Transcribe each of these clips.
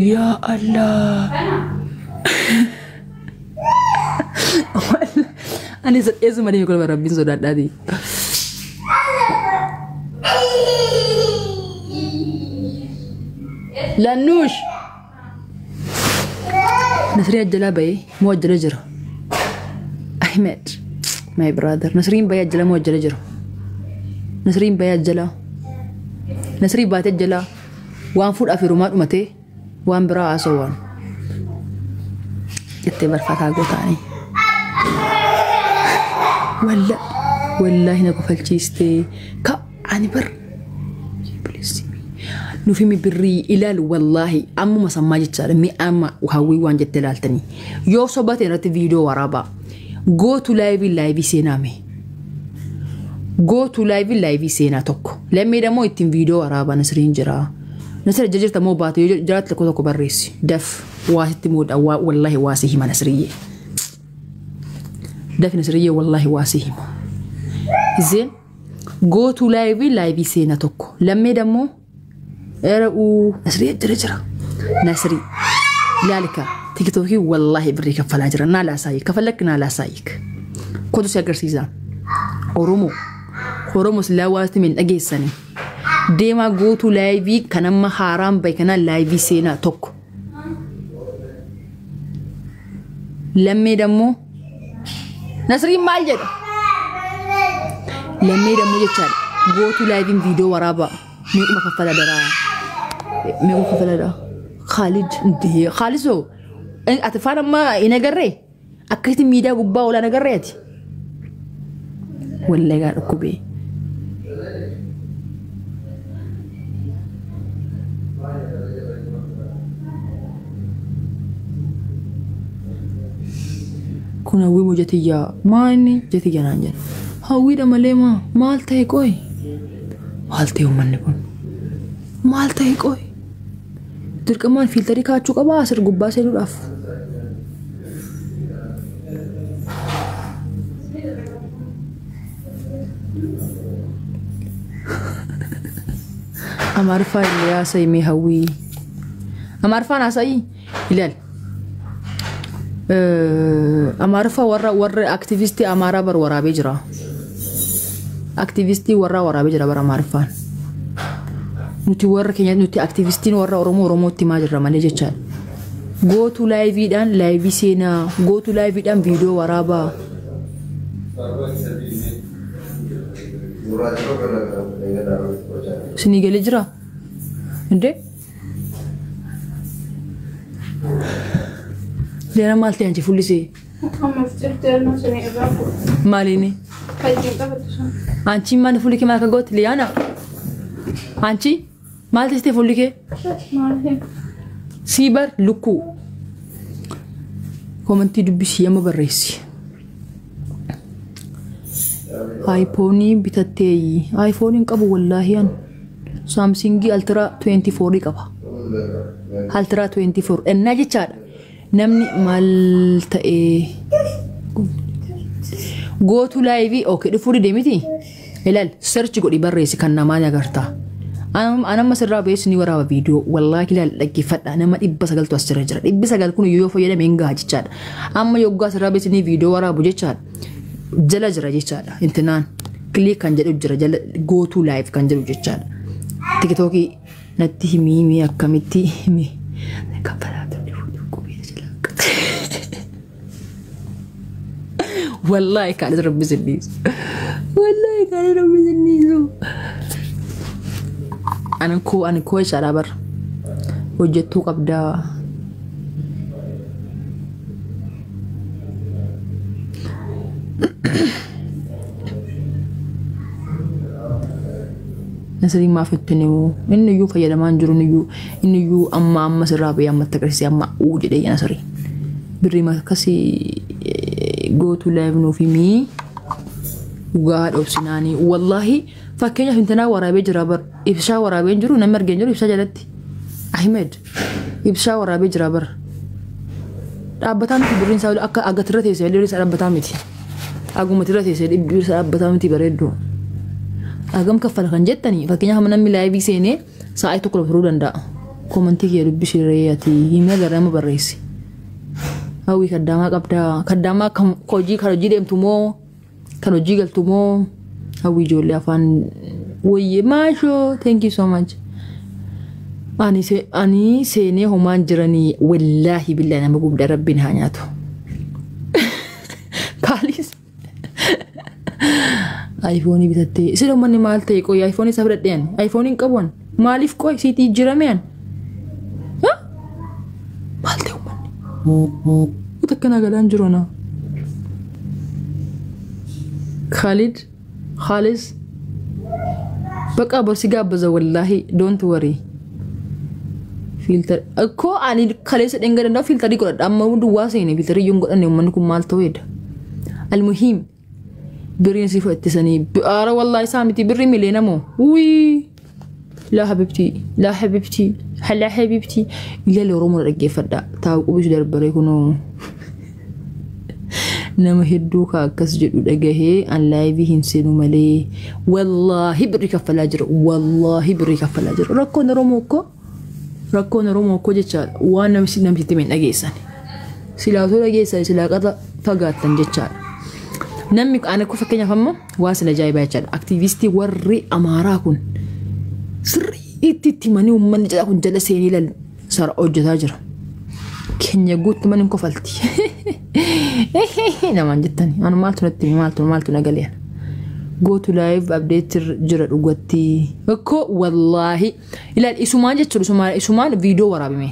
Yaa Allah. Ani eessuma deeme kolfa rabbiin sodaadhaati. Lannuush. Nasrii ajjalaa bahee moo ajjala jira? Ahmed, my brother. Nasriin bahee ajjala moo ajjala jira? Nasriin bahee ajjalaa. Nasrii baatee ajjalaa. Waan fuudhaaf heerumaa dhumatee waan biraa haasawaan. Jettee barfataa gootaanii. Walla wallaahi na kofalchiistee ka ani bar nuuf himi birrii ilaalu wallaahi ammuma sammaa jechaadha mi amma hawwii waan jette ilaaltanii yoo sobate irratti viidiyoo waraabaa gootu laayivii laayivii seenaame gootu laayivii laayivii seenaa tokko lammii dammoo ittiin viidiyoo waraabaa Nasriin jira Nasri ejja jirta moo baate yoo jiraatti tokko tokko barreessi daf waasitti muudha wallaahi waasii hima Nasriyyee dafi Nasriyyee wallaahi waasii hima zeen gootu laayivii laayivii seenaa tokko lammii dammoo Era'uu Nasrii jira jira. Nasrii ilaalika tiktookii wallaahi birrii kaffalaa jira naa laasaayik kafallakki naa laasaayik kootu si agarsiisa. Oromoo Oromoo silaa waasti min dhageessani deemaa gootuu laayivii kan amma haaraan bahe kanaan laayivii seenaa tokko. Lammee dammoo Nasriin maal jedha? Lammee dammoo jechaadha gootuu laayiviin viidiyoo waraabaa. Meequma kaffala daraa? Meequma kaffala daraa? Khaalid indee Khaalid soo ati faana amma hin agarree? Akkasitti miidiyaa gubbaa oolaan agarree ati? Wallahi gaa dhukkubee. Kun hawwii moo jetiyyaa? Maa inni jetiyya naan jedha. Hawwiidha malee maa maal ta'e qoy? Maal ta'e uummanni kun? Maal ta'e qoy? Dirqamaan fiiltarii kaachuu qabaa asir gubbaa seenuudhaaf. Amaariffaa illee haasa'i mee hawwii. Amaariffaan haasa'i ilaali. Amaariffaa warra warra aktivistii Amaaraa bar waraabee jira. Aktivistii warraa waraabee jira bara Amaariffaan. Nuti warra keenya nuti aktivistiin warra Oromoo Oromootti himaa jirra malee jechaadha. Gootuu laayiviidhaan laayivii seenaa, gootuu laayiviidhaan viidiyoo waraabaa. Isinii galee jira? Indee? Leena maal ta'e anchi fuulli see? Ammas jirteerna suni irraa fuudha. Maaliini? Kan ittiin qabattu sun. Anchi maal fuulli kee maal akka goote Liyaana? Anchi maal teessite fuulli kee? Maal hin? Sii bar lukkuu. Komantii dubbisii amma barreessi. Aayipoonii bitatteeyi. Aayifooniin qabu wallaahi an. Saamsingii Altira 24 qaba. Altira 24 ennaa jechaadha. Namni maal ta'ee gootu laayivii okay dhufuu dide miti. Ilaal search godhi barreessi kan namaa ni agarta. An amma sirraa ba'ees ni waraaba viidiyoo wallaahi ilaal dhaggeeffadha nama 900tu as jira jira. 900 kun yoo fayyadame hin gaha jechaadha. Amma yoggaa sirraa ba'ees ni viidiyoo waraabu jechaadha. Jala jira jechaadha. Intinaan kilik kan jedhu jira jala gootuu live kan jedhu jechaadha. Tiktookii natti himii mee akkamitti himi kaffalaa turre fuudhu qubee jala. Wallaahi kaanis rabbi sin dhiisu. Wallaahi kaanis rabbi sin dhiisu. Ani koo ani koo jechaadha bara. Hojjettuu qabdaa. Nasriin maaf itti himu inni iyyuu fayyadamaa hin jiru inni iyyuu inni iyyuu amma amma sirraa ba'ee ammatti agarsiisee amma uu jedhee Nasriin. Birrii akkasii gootuu live nuuf himii dhugaa dhoobsinaanii wallaahi fakkeenyaaf intanaa waraabee jira bar ibsaa waraabee hin jiru namni argee hin jiru ibsaa jalatti Ahmed ibsaa waraabee jira bar dhaabbataa miti birriin isaa akka agatirra teessee birriin isaa dhaabbataa miti agumatirra teessee birriin isaa dhaabbataa miti bareedduu agam kaffala kan jettanii fakkeenyaaf namni laayivii seenee sa'aatii tokko turuu danda'a. Commentii kiyya dubbisiree ati himee agarra barreessi. Hawwii kaddaamaa qabdaa. Kaddaamaa kan hojii kan hojii deemtu moo kan hojii galtu moo? Hawwii ijoollee afaan wayye maashoo, thank you so much. Ani seenee homaan jiranii, wallaahi billaa nama gubda, rabbiin haa nyaatu. Kaalis. iPhone bitattee sila uummanni maal ta'e? Qoy, iPhone isaa fudhadhee ani iPhone hin qabu. Ani maaliif qoy siitii jijjiirame ani maal ta'e uummanni? Wanta akkanaa galaan jiru ana. Khalid Khalis baqa borsi gaabbaza, wallaahi, don't worry. Filter akkoo ani kaleessa dhenga danda'u filterii godhadha, amma duwwaa seene filterii iyyuu hin godhanne. Uummanni kun maal ta'eedha? Almuhiim, birriin si fudhattisanii aara, wallaahi isaa miti, birrii miliyoona moo? Wii, laa habibtii, laa habibtii, laa habibtii, ilaali, Oromoo dhaggeeffadha, taa'u qubisu darbaree kunoo nama hedduu ka akkas jedhu dhagahee. An live hin seenu malee wallaahi birrii kaffalaa jira, wallaahi birrii kaffalaa jira. Rakkoon Oromoo akkoo, rakkoon Oromoo akkoo jechaadha, waan namni namtitti hin dhageessan. Silaa osoo dhageessan silaa qaxa fagaattan jechaadha. Namni ani akka fakkeenyaaf amma waan sin ajaa'ibaa jechaadha. Aktiivistii warri Amaaraa kun sirriitti itti himanii uummanni jedha kun jala seenii lal sara hojjetaa jira. Keenya guutti manni hin kofalti. Namaan jettani. Anu maaltu natti hime, maaltu maaltu na galee? Go to live update jira dhugatti. Akkoo wallaahi. Ilaali, isumaan jechuudha, isumaan isumaan viidiyoo waraabime.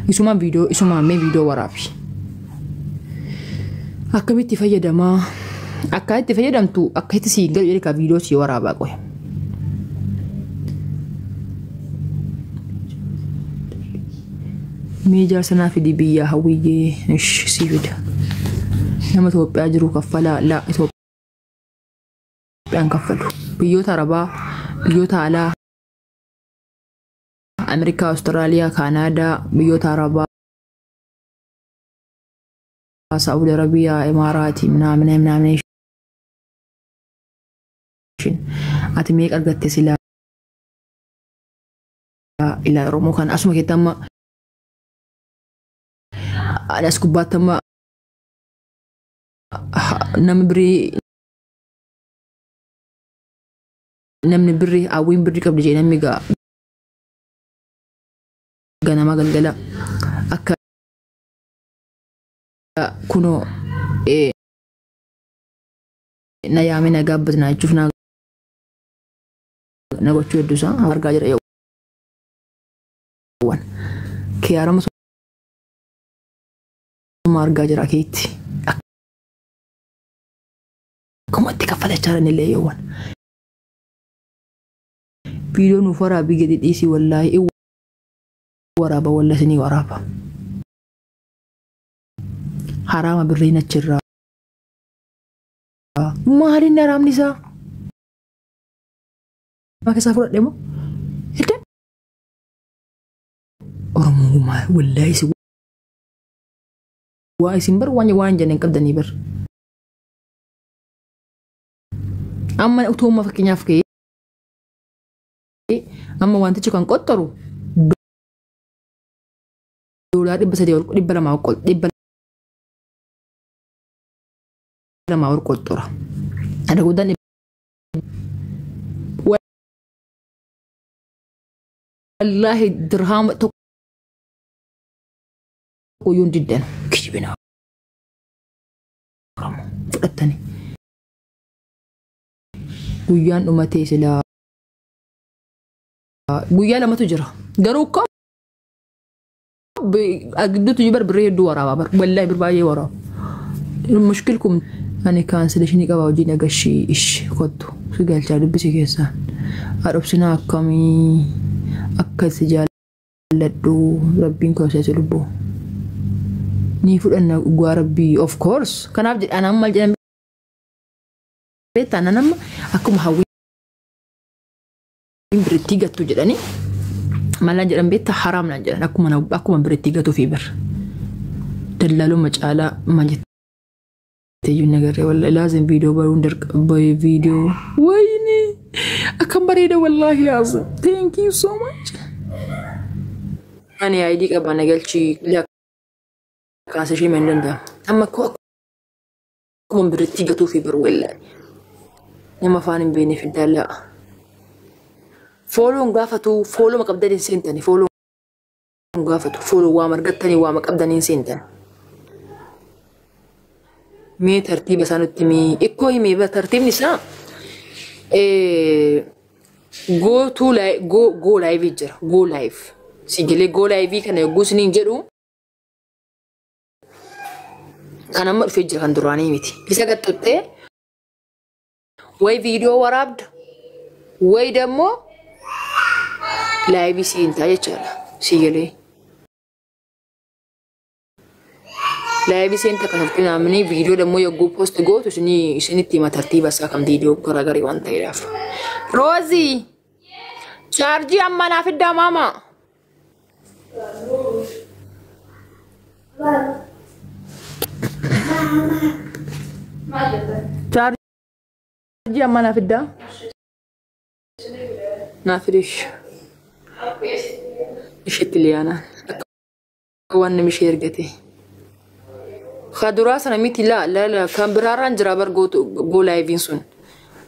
Isumaan viidiyoo, isumaan mee viidiyoo waraabi. Akkamitti fayyadamaa? Akka itti fayyadamtu akka itti sii galu jedhe ka viidiyoo sii waraabaa qoye. Mee jaarsa naa fidi biyyaa hawwiyyee, ish sii fida. Nama Itoophiyaa jiru kaffalaa laa? Itoophiyaan kaffalu. Biyyoota Arabaa, biyyoota alaa, Ameerikaa, Awustiraaliyaa, Kaanaadaa, biyyoota Arabaa, Saa'ud Arabiyaa, Imaaraatii, minaamina minaamina. Ati meeqa argatte silaa? Ilaa Oromoo kan asuma keetti amma as gubbaatti amma namni birii, namni birrii hawwiin birrii qabdi jedhee namni gaa ganama galgala akka kunoo na yaame na gaabbatu na jechuuf na gochuu hedduu isaa argaa jira yeewwan kiyaarama suma argaa jira keetti akkumatti kaffalachaa jiran illee yeewwan. Viidiyoo nuuf waraabii gadi dhiisii, wallaahi waraaba, walla isinii waraaba. Haraama birriin achirraa. Maaliin haraamni isaa? Maa keessaa fudhadhe moo? Hidda? Oromoo maal, wallaahi isin waa isin bar waan waan jenneen qabdanii bar. Amma utuu fakkeenyaaf ka'ee amma wantichi kan qoxxoru $300 ol, 200 ol, 200 ol qoxxora. Ada guddaan wallaahi dirhaama tokko iyyuu hin diddan, kijibina Oromoo fudhattani. Guyyaan dhumatee silaa guyyaa lamatu jira. Garuu akka gidduutti bar birrii hedduu waraabaa bar, wallaahi bir baay'ee waraaba. Mushkilkum ani cancellationii qaba hojii nagashii ish kottu si galchaa dubbisi keessaan. Haadhobsinaa akkamii akka si jaalladhu, rabbiin koo si lubbuu. Ni fudhanna dhugaa rabbii, of course. Kanaaf jedhaan amma maal jedhan beektaa? Nan amma akkuma hawwiin birittii gattu jedhanii maal jedhan beektaa? Haraam naan jedhan, akkuma akkuma birittii gatuu fi bir. Dallaaluma caalaa maal jettee iyyuu nagarree, wallahi laazim viidiyoo baruun dirqa viidiyoo. Wayini akkam bareeda, wallaahi laazim. Thank you so much. Ani ID qaba na galchi lakkaasa ishee hin danda'amu. Amma akkuma biratti gatuu fi baruu wallaahi. Nama afaan hin beekne fiddaallaa. Fooloon gaafatu fooloma qabdan hin seentani. Fooloon gaafatu fooloo waama argattanii waama qabdan hin seentan. Mee tartiiba isaa nutti himi. Ikkoo himi tartiibni isaa go to go go live jira. Go live. Si galee go live kana yogguu isiniin jedhu kan amma dhufee jira kan duraanii miti. Isa gaxxuttee way viidiyoo waraabda way dammoo live seentaa jechaadha. Si galee. Live seenta kan ofitti naamni viidiyoo dammoo yogguu post gootu isinitti hima tartiiba isaa kan viidiyoo garaagarii waan ta'eedhaaf. Roozii! Chaarjii amma naaf iddaa maama. Chaarjii amma naaf iddaa. Naaf fidish. Isheetti liyaanaan. Akka waan namni ishee ergate. Kaduraa sana miti laa laa laa kan biraarraan jira bar go live sun.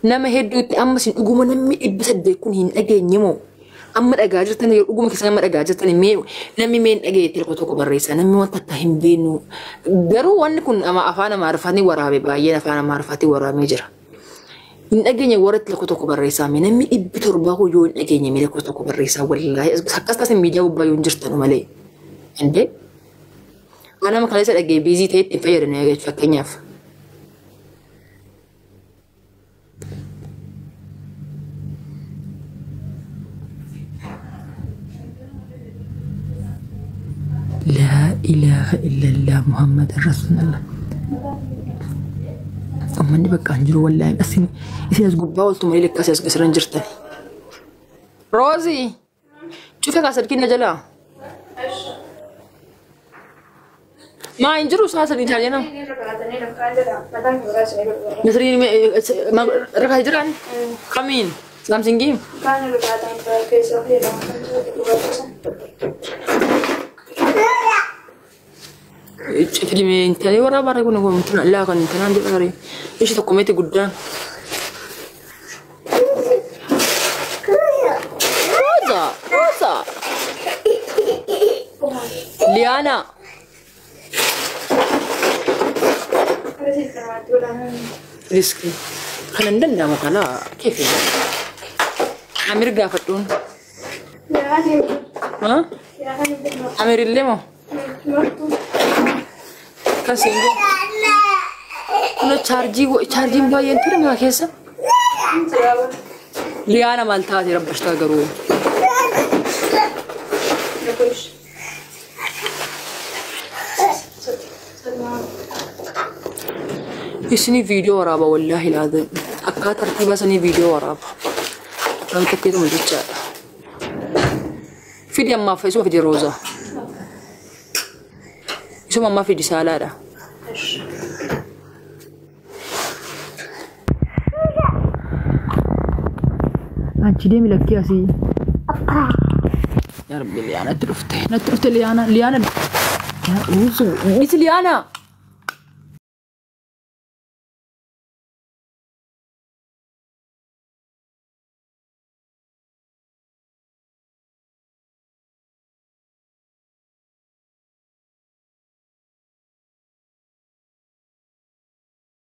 Nama hedduutti amma isin dhuguma namni 800 kun hin dhageenye moo? Amma dhagaa jirtan yeroo dhuguma keessan amma dhagaa jirtan mee namni mee hin dhageenye tokko tokko barreessa namni wanta akka hin beeknu. Garuu wanni kun amma afaan Amaariffaatiin waraabe baay'een afaan Amaariffaatiin waraabamee jira. Hin dhageenye warratti tokko tokko barreessaa mee namni 700 kun yoo hin dhageenye mee tokko tokko barreessaa wallaahi akkas taasisan miidiyaa gubbaa yoo hin jirtanu malee. Indee anama kaleessa dhagee biizii ta'e itti fayyadamne fakkeenyaaf. لا إله إلا الله محمد رسول الله. أمني بقى أنجر والله بس إذا أسقط باول تمري لك أساس قصر أنجرتني. روزي شوفي كاسر كنا جلا. ما أنجرو ساسر إيطاليانا. نسرين ما ركع هجران. كمين سامسونج. Filmi waraabaa kun kun laa kan tanaan jedhare ishee tokko meeti guddaan. Roza Roza Liana. Riski kan hin danda'amu kana keefi. Amir gaafadhuun. Amir illee moo? Kan seenjoo. Kun chaarjiin baay'een ture mi'a keessa. Liyaana maal taate rabbashtaa garuu. Isinii viidiyoo waraaba wallaahi laazim. Akka tartiiba sanii viidiyoo waraaba. Kan tokkeetuma jechaadha. Fidi ammaaf isuma fidi Roozaa. Isuma ammaa fidi saalaadha. Achi deemi lakkii asii. Yaa Rabbi Liyaana natti dhufte. Natti dhufte Liyaana. Liyaana. Yaa Uzu. Miti Liyaana.